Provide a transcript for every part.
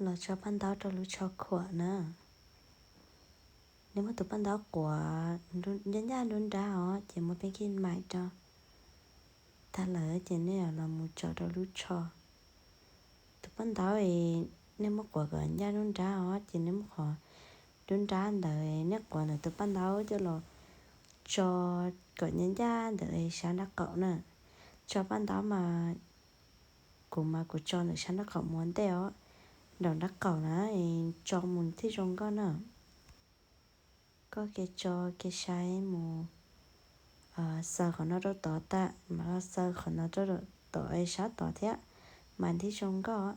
Los tso paj ntaub rau lub tsho khuam na. Nej muab tus paj ntaub quav ncaj ncaj nruab nrab os, ces muab peb kij mais rau. Tag lawm ces nej los mus tso rau lub tsho. Tus paj ntaub es nej muab quav kom ncaj nruab nrab os, ces nej muab qhov nruab nrab ntawd nej quav ntawm tus paj ntaub coj los tso kom ncaj ncaj ntawm sab nrab qaum na. Tso paj ntaub mas kuv mas kuv tso ntawm sab nrab qaum mus ua ntej os, nraum nrab qaum na, tso mus thiaj zoo nkauj na. Koj ke tso ke saib mus, xaws qhov no rau tod tag mam los xaws qhov no rau tod sab tod thiab, mas thiaj zoo nkauj.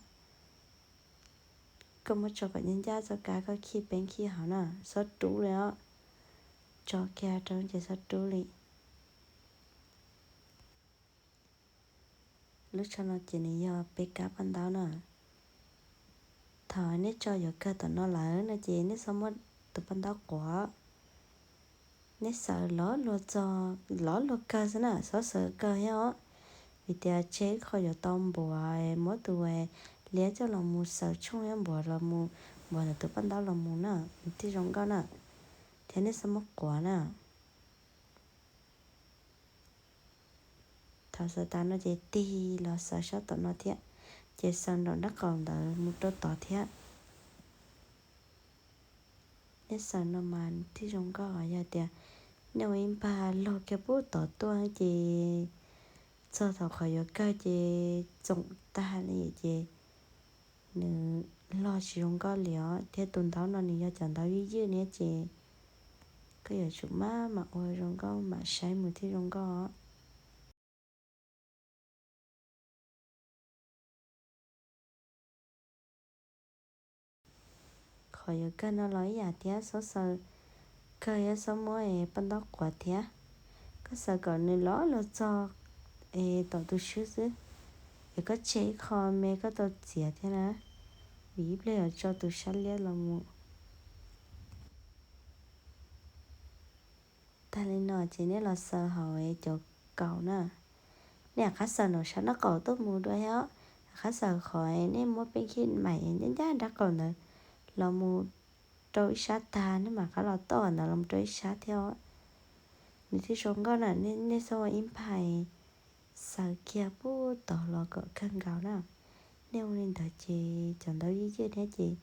Koj muab tso kom ncaj ncaj txoj kab koj khij peeb khij hauv na, xob rub li os. Tso kiag rau ces xob rub li. Lub tsho no ces nws yog peb kab paj ntaub na. Thaum nej tso yuav kawg tom no lawm no ces nej txhob muab tus paj ntaub quav. Nej xaws lov luag txog, lov luag kawg xwb na, txhob xaws kawg thiab os. Vim tias tseg ib qho yuav tau npuav, muab tus liab coj los mus xaws tshooj thiab npuav los mus, npuav ntawm tus paj ntaub los mus na, nws thiaj zoo nkauj na. Thiab nej txhob muab quav na. Thaum xaws tas no ces tig los xaws sab tom no thiab, ces xaws nraum nraub qaum ntawd mus rau tod thiab. Nej xaws no mas thiaj zoo nkauj. Yog tias nej ua ib npag log kiag pub tod tuaj ces txog thaum qhov yuav kawg ces txoom tag li ces nws log tsis zoo nkauj li os. Thiab tus ntaub no nws yog cov ntaub ywj ywj thiab ces koj yuav tsum maj mam ua zoo nkauj mam saib mus thiaj zoo nkauj. Qhov yuav kawg no los ib yam thiab, txhob xaws kawg thiab txhob muab paj ntaub quav thiab. Koj xaws kom nws lov luag txog es tom tus swb xwb, es koj tseg ib qho me koj tau txiav thiab na, vim ib pliag yuav tso tus sab liab los mus. Tag li no ces nej los xaws hauv cov kaus na. Nej rov qab xaws nraum sab nraub qaum tuaj mus dua thiab, rov qab xaws qhov nej muab peb khij maim ncaj ncaj nraub qaum ntawd los mus rau ib sab tag, nej mam rov qab los toj ntawd los mus rau ib sab thiab os. Nws thiaj zoo nkauj na. Nej txhob ua ib npag xaws kiag pub tod los kom kawg nkaus na. Nej ua li ntawd ces cov ntaub ywj ywj thiab ces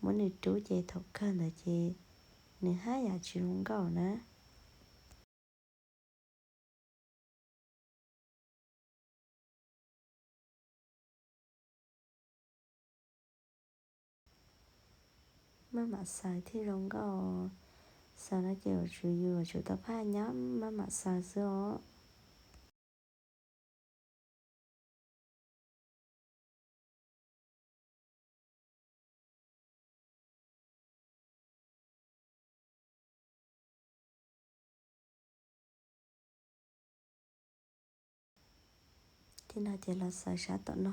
muab nws rub ces thaum kawg ntawd ces nws haj yam tsis zoo nkauj na. Maj mam xaws thiaj zoo nkauj. Xaws no ces yuav tsum yus yuav tsum tau phaj nyab maj mam xaws xwb os. Ces no ces los xaws sab tom no.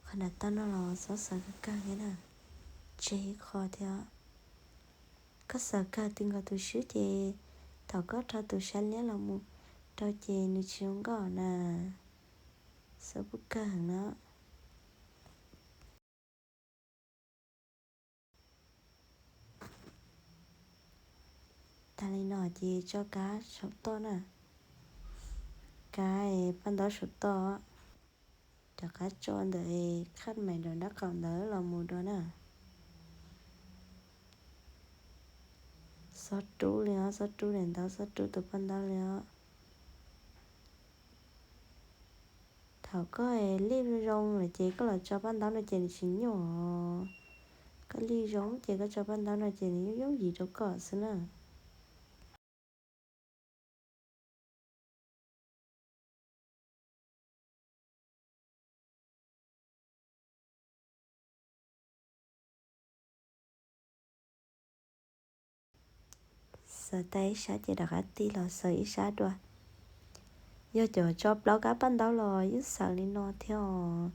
Qhov nram toj no los txhob xaws kawg kawg thiab na, tseg ib qho thiab. Koj xaws kawg ti nkaus tus swb ces thaum koj rho tus sab liab los mus rau ces nws tsis zoo nkauj na. Xaws pub kawg heev na. Tas li no ces tso kab saum toj na, kab paj ntaub saum toj, rov qab tso ntawm khaj mais nraum nraub qaum ntawd los mus dua na. Txhob rub li os, txhob rub daim ntaub, txhob rub tus paj ntaub li os. Thaum koj lij zoo lawm ces koj los tso paj ntaub no ces nws tsis nyuaj. Koj lij zoo ces koj tso paj ntaub no ces nws yooj yooj yim rau koj xwb na. Xaws tas ib sab ces rov qab tig los xaws ib sab dua. Yog cov tso plaub kab paj ntaub los yeej xaws li no thiab os.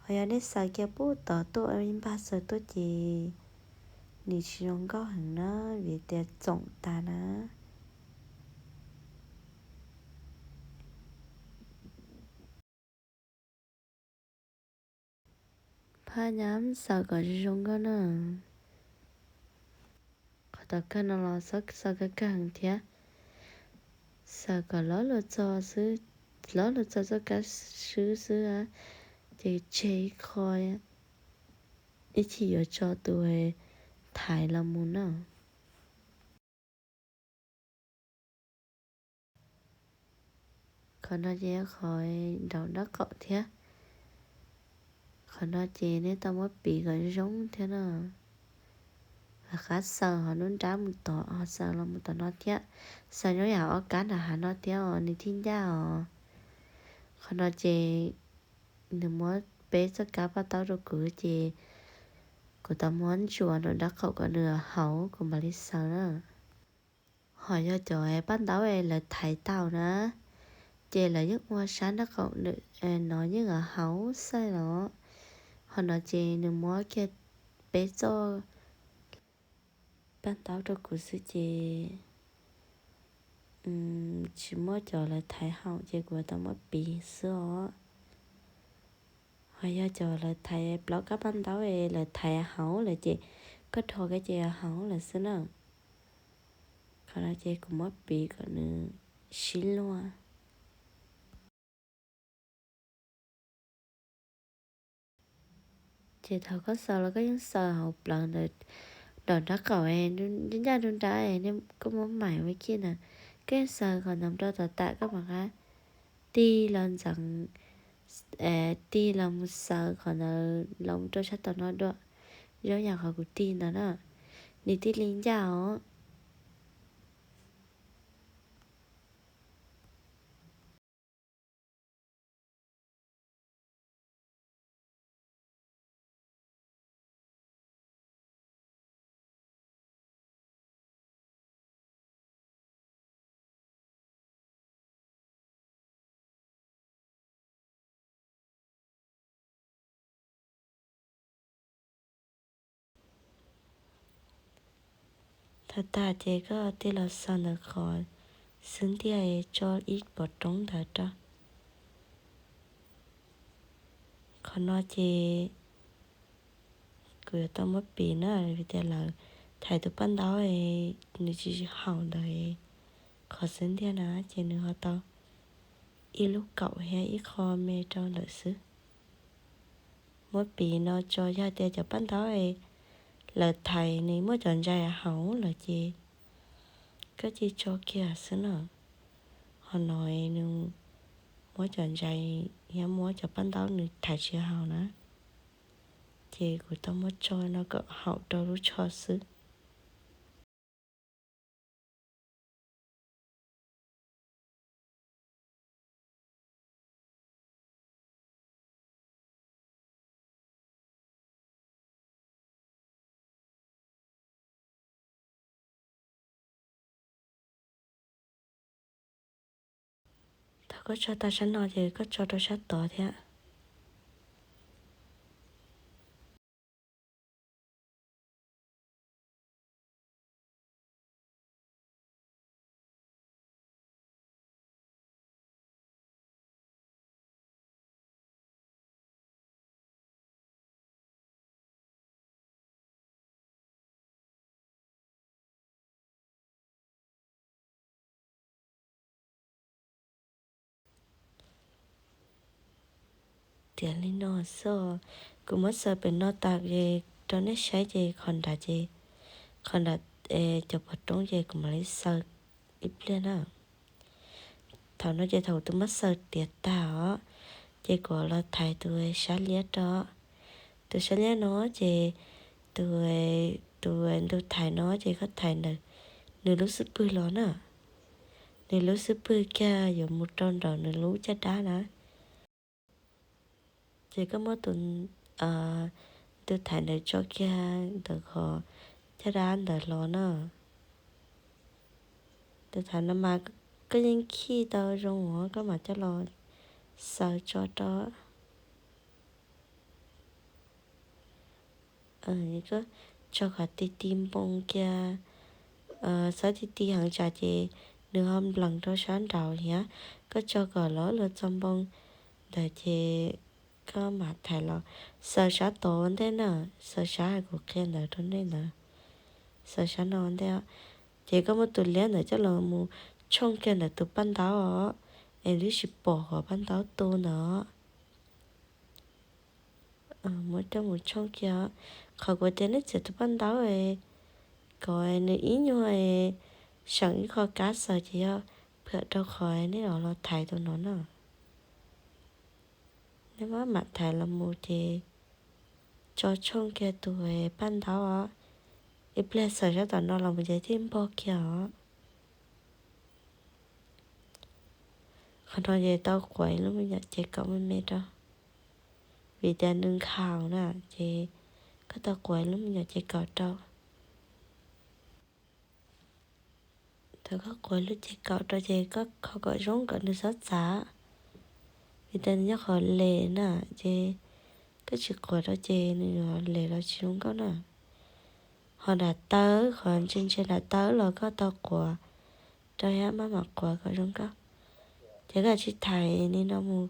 Ho yog nej xaws kiag pub tod tuaj, npaj xaws tuaj ces nws tsis zoo nkauj heev na, vim tias txoom tas na. Phaj nyab xaws kom zoo zoo nkauj na. Qhov tom kawg no los xaws kawg kawg heev thiab. Xaws kom loj luag txog xwb, loj luag txog txoj kab swb xwb, ces tseg ib qho, ib chim yuav tso tus thaiv los mus na. Qhov no ces yog qhov nraum nraub qaum thiab. Qhov no ces nej tau muab piv kom zoo thiab no. Lawv qab xaws ho nruab nrab mus tod, ho xaws los mus tom no thiab. Xaws nyob yam ob kab nram hav no thiab os, nws thiaj ncaj os. Qhov no ces nws muab peb txoj kab paj ntaub rau kuv ces kuv tau muab ntsuas nraum nraub qaum kom nws hauv kuv mam li xaws na. Ho yog cov paj ntaub es lawv thaiv tau na, ces lawv yeej ua sab nraub qaum no yeej hauv xwb los. Ho no ces nws muab kiag peb txoj paj ntaub rau kuv xwb ces tsis muaj cov lawv thaiv hauv ces kuv tau muab piv xwb os. Ho yog cov lawv thaiv plaub kab paj ntaub es lawv thaiv hauv lawm ces koj rho kiag ces hauv lawm xwb na. Qhov no ces kuv muab piv kom nws sib luag. Ces thaum koj xaws los koj yeej xaws hauv plawv ntawm nraub qaum, ncaj nraub nrab, koj muab maim ua kij na, koj yeej xaws qhov ntawd rau tom tam koj mam qab tig los ntxeev, tig los mus xaws qhov ntawd los mus rau sab tom no dua, zoo yam qhov kuv tig ntawd na, nws thiaj li ncaj os. Thaum tag ces koj tig los xaws ntawm qhov xwb ntiag, tso ib pov roob ntawd rau. Qhov no ces kuv yuav tau muab piv na, vim tias lawv thaiv tus paj ntaub nws tsis haum ntawd, qhov xwb ntiag na ces nws ho tau ib lub kaum thiab ib qho me rau ntawm xwb. Muab piv no tso, yog tias cov paj ntaub lawv thaiv nws muaj cov ntsais hauv lawm ces koj cia li tso kiag xwb na. Ho no nws muab cov ntsais thiab muab cov paj ntaub nws thaiv tsis haum na, ces kuv tau muab tso no kom haum rau lub tsho xwb. Thaum koj tso tas sab no ces koj tso rau sab tod thiab. Tiav li no xwb. Kuv muab xaws pem no tas es rau nej saib ces qhov nrad ces, qhov nrad cov pov roob ces kuv mam li xaws ib pliag na. Thaum no ces thaum tus muab xaws tiav tag os, ces kuv los thaiv tus sab liab rau. Tus sab liab no ces tus, tus ntug thaiv no ces koj thaiv ntawm nws lub xub pwg los na. Nws lub xub pwg kiag yuav mus rau nraum nws lub caj dab na. Ces koj muab tus ntug thaiv ntawd tso kiag ntawm qhov caj dab ntawd los na. Tus thaiv no mas Koj yeej khij tau zoo uas koj mam coj los xaws tso rau. Koj tso kom ti ti npoo kiag, xaws ti ti heev tsam ces nws ho nplees rau sab nraud thiab. Koj tso kom loj luag txog npoo ntawd ces koj mam thaiv los xaws sab tod ua ntej na, xaws sab hais kuv qhia ntawd rau nej ntawd, xaws sab no ua ntej. Ces koj muab tus liab ntawd coj los mus tshooj kiag ntawm tus paj ntaub os, es twb tsis pom qhov paj ntaub tu ntawd. Muab coj mus tshooj kiag. Qhov kuv tias nej txiav tus paj ntaub kom nws ib nyuag seem ib qho kab xaws ces yog phwam rau qhov nej los thaiv tus no na. Nej mam mam thaiv los mus ces tso tshooj kiag tus paj ntaub os. Ib pliag xaws sab tom no los mus ces thiaj npog kiag os. Qhov no ces tau quav ib lub me nyuam ces kaum me me rau, vim tias nws nkhaus na, ces koj tau quav ib lub me nyuam ces kaum rau. Thaum koj quav lub ces kaum rau ces koj kho kom zoo kom nws txhob txav, vim tias nws nyob qhov les na, ces koj tsis quav rau ces nws yuav les los tsis zoo nkauj na. Ho nram tawb, qhov ntse ntse nram tawb los koj tau quav rau thiab, maj mam quav kom zoo nkauj. Ces koj tsis thaiv li no mus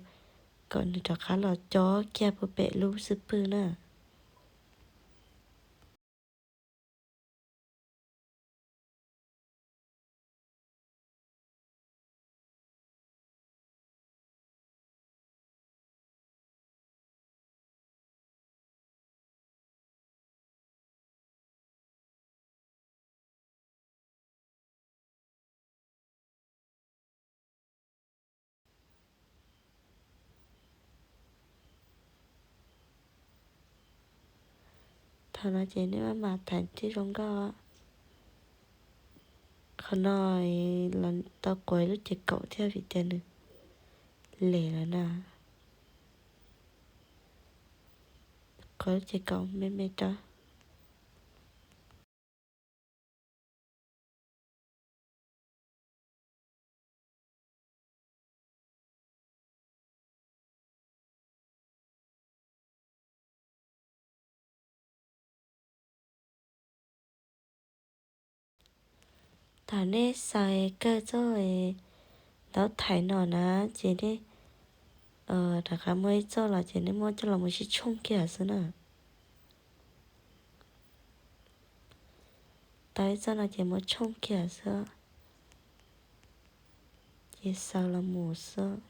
kom nws rov qab los cob kiag puag pem lub xwb pwg na. Thaum no ces nej maj mam thaiv thiaj zoo nkauj. Qhov no los tau quav lub ces kaum thiab vim tias nws les lawm na. Quav lub ces kaum me me rau. Thaum nej xaws kawg txoj ntaub thaiv no na, ces nej rov qab muab ib txoj los ces nej muab coj los mus sib tshooj kiag xwb na. Tau ib txoj no ces muab tshooj kiag xwb, ces xaws los mus xwb.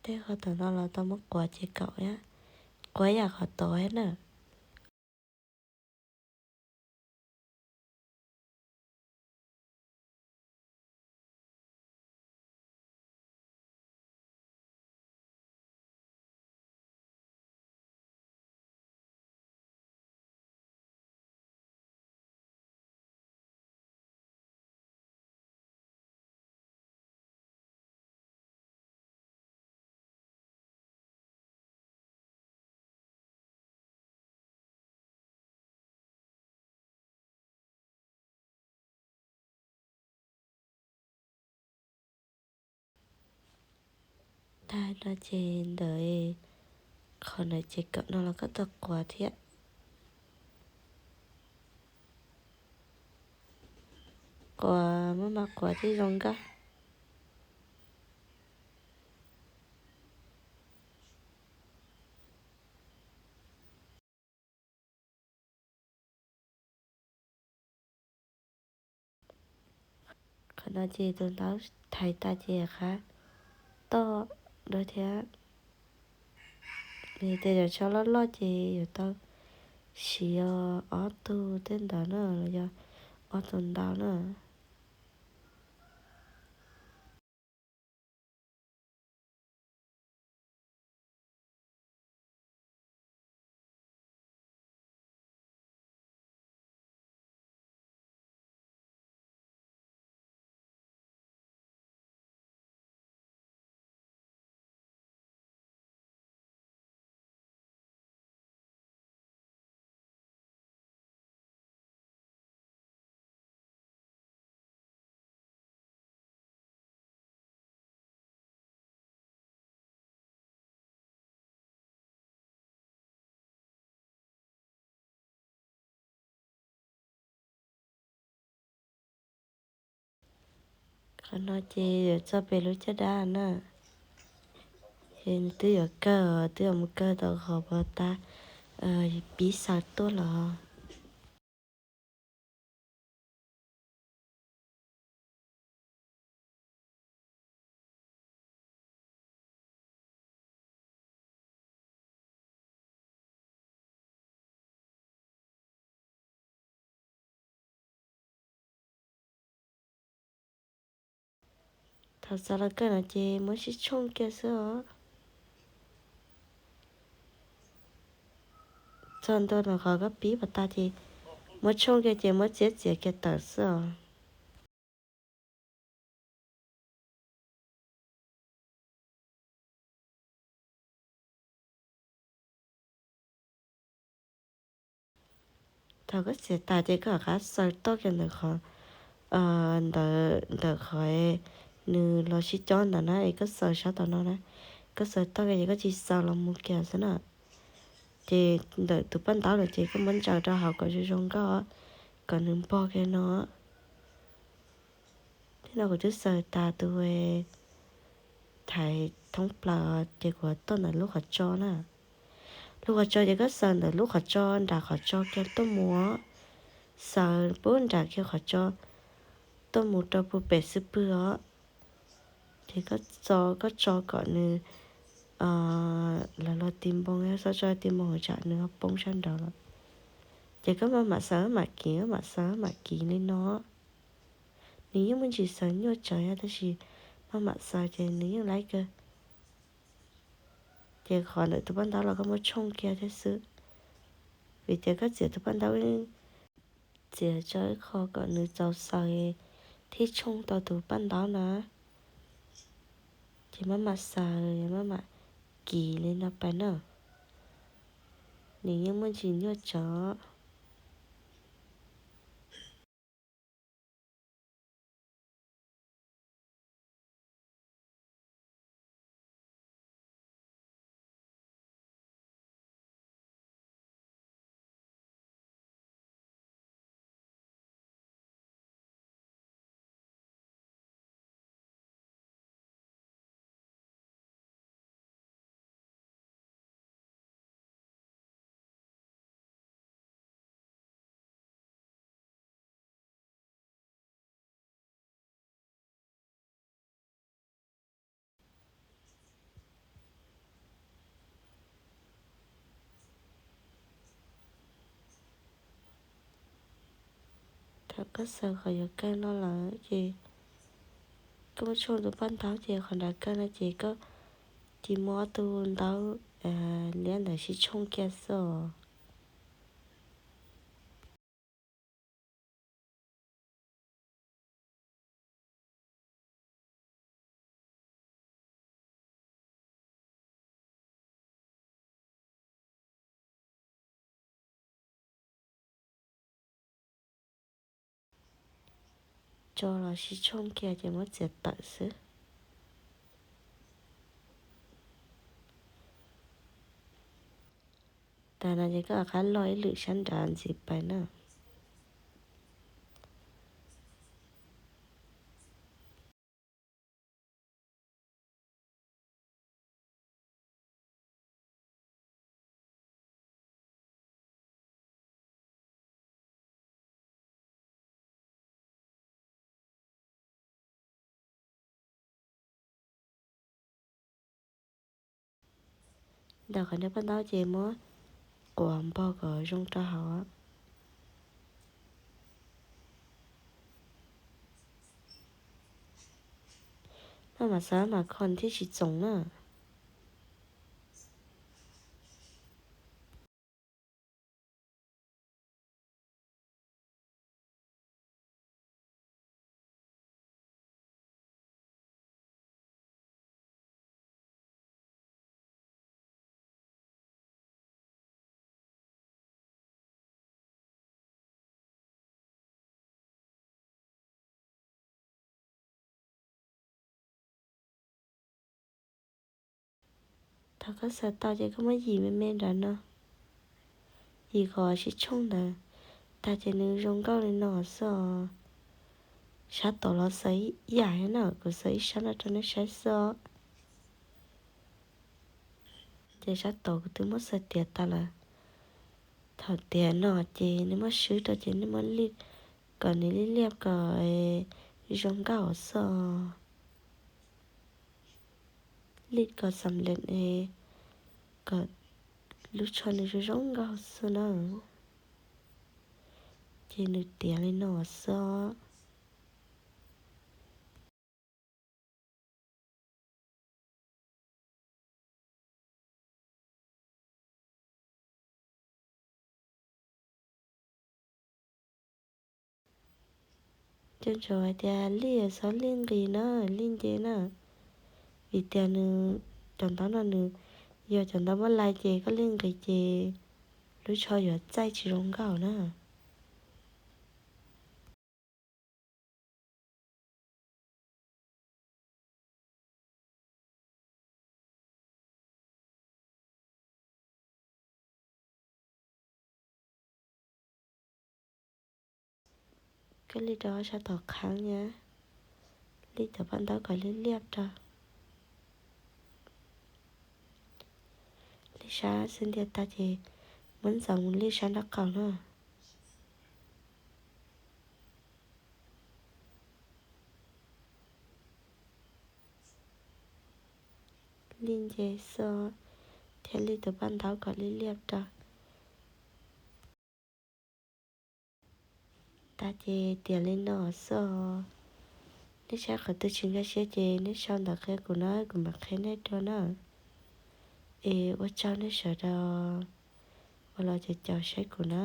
Tej qhov tom no los tau muab quav ces kaum thiab, quav yam qhov tod thiab na. Tag no ces ntawm qhov ntawd ces kaum no los koj tau quav thiab. Quav maj mam quav thiaj zoo nkauj. Qhov no ces tus ntaub thaiv tas ces qab toj dua thiab. Yog tias cov tsho loj loj ces yuav tau siv ob tug tej ntawd na los yog ob tug ntau na. Qhov no ces yuav txog pem lub caj dab na. Ces nws twb yuav kawg, twb yuav mus kawg tau qhov pov tas pib xaws tuaj los. Thaum xaws los kawg no ces muab sib tshooj kiag xwb os. Txog ntua ntawm qhov koj pib pov tas ces muab tshooj kiag ces muab txiav txiav kiag tawm xwb os. Thaum koj txiav tas ces koj rov qab xaws toj kiag ntawm qhov, ntawm, ntawm qhov nws los sib cob ntawd na, es koj xaws sab tom no na. Koj xaws toj kiag ces koj tsis xaws los mus kiag xwb na. Ces ntawm tus paj ntaub lawm ces koj muab ntsaws rau hauv kom zoo zoo nkauj, kom nws npog kiag no. Thiab no kuv twb xaws tas tus thaiv thoob plaws ces kuv tuaj ntawm lub qhov tso na. Lub qhov tso ces koj xaws ntawm lub qhov tso nram qhov tso kiag tuaj mus, xaws pub nram kiag qhov tso tuaj mus rau puag pem xub pwg os. Ces koj tso, koj tso kom nws lawv los ti npoo, tso tso ti npoo tsam nws ho poob sab nraud lawm. Ces koj maj mam xaws maj mam kiv, maj mam xaws maj mam kiv li no. Nws yeej muaj ntsis xaws nyuaj tsawv yog tab sis maj mam xaws ces nws yeej laib kawg. Ces qhov ntawm tus paj ntaub los koj muab tshooj kiag thiab xwb, vim tias koj txiav tus paj ntaub, txiav tso ib qho kom nws txaus xaws thiaj tshooj tau tus paj ntaub na. Ces maj mam xaws, maj mam kiv li no pais na. Nws yeej muaj ntsis nyuaj tsawv. Thaum koj xaws qhov yuav kaw no lawm ces koj muab tshooj tus paj ntaub ces qhov nram kaw no ces koj cia muab ob tug ntaub liab ntawd sib tshooj kiag xwb os. Tso los sib tshooj kiag ces muab txiav tawm xwb. Tas no ces koj rov qab loj ib lwm sab nrad ntxiv pais na. Ntawm qhov nrab paj ntaub ces muab quas npog kom zoo rau hauv. Maj mam xaws maj mam kho thiaj tsis txoos na. Thaum koj xaws tau ces koj muab yim me me nram no, yim qhov sib tshooj ntawd tag ces nws zoo nkauj li no xwb os. Sab tod los xaws ib yam na, kuv xaws ib sab no rau nej saib xwb. Ces sab tod kuv twb muab xaws tiav tas lawm. Thaum tiav no ces nej muab swb rau ces nej muab lij kom nws liab liab kom zoo nkauj xwb. Lij kom xam lees kom lub tsho nws zoo zoo nkauj xwb na. Ces nws tiav li no xwb. Cov ntsuam hais tias lij xov lij nqis na, lij nce na, vim tias nws, cov ntaub no nws yog cov ntaub muab lais ces koj lij nqis ces lub tsho yuav txaij tsis zoo nkauj na. Koj lij rau sab tom qab na, lij tom paj ntaub kom liab liab rau. Lij sab xub ntiag tag ces muab ntxaus mus lij sab nraub qaum na. Lij nce xwb thiab lij tus paj ntaub kom liab liab rau. Tag ces tiav li no xwb. Nej saib qhov twg tsis nkag siab ces nej sau ntawv qhia kuv na, kuv mam qhia nej dua na. Es ua tsaug nej sawv daws uas los caum caum saib kuv na.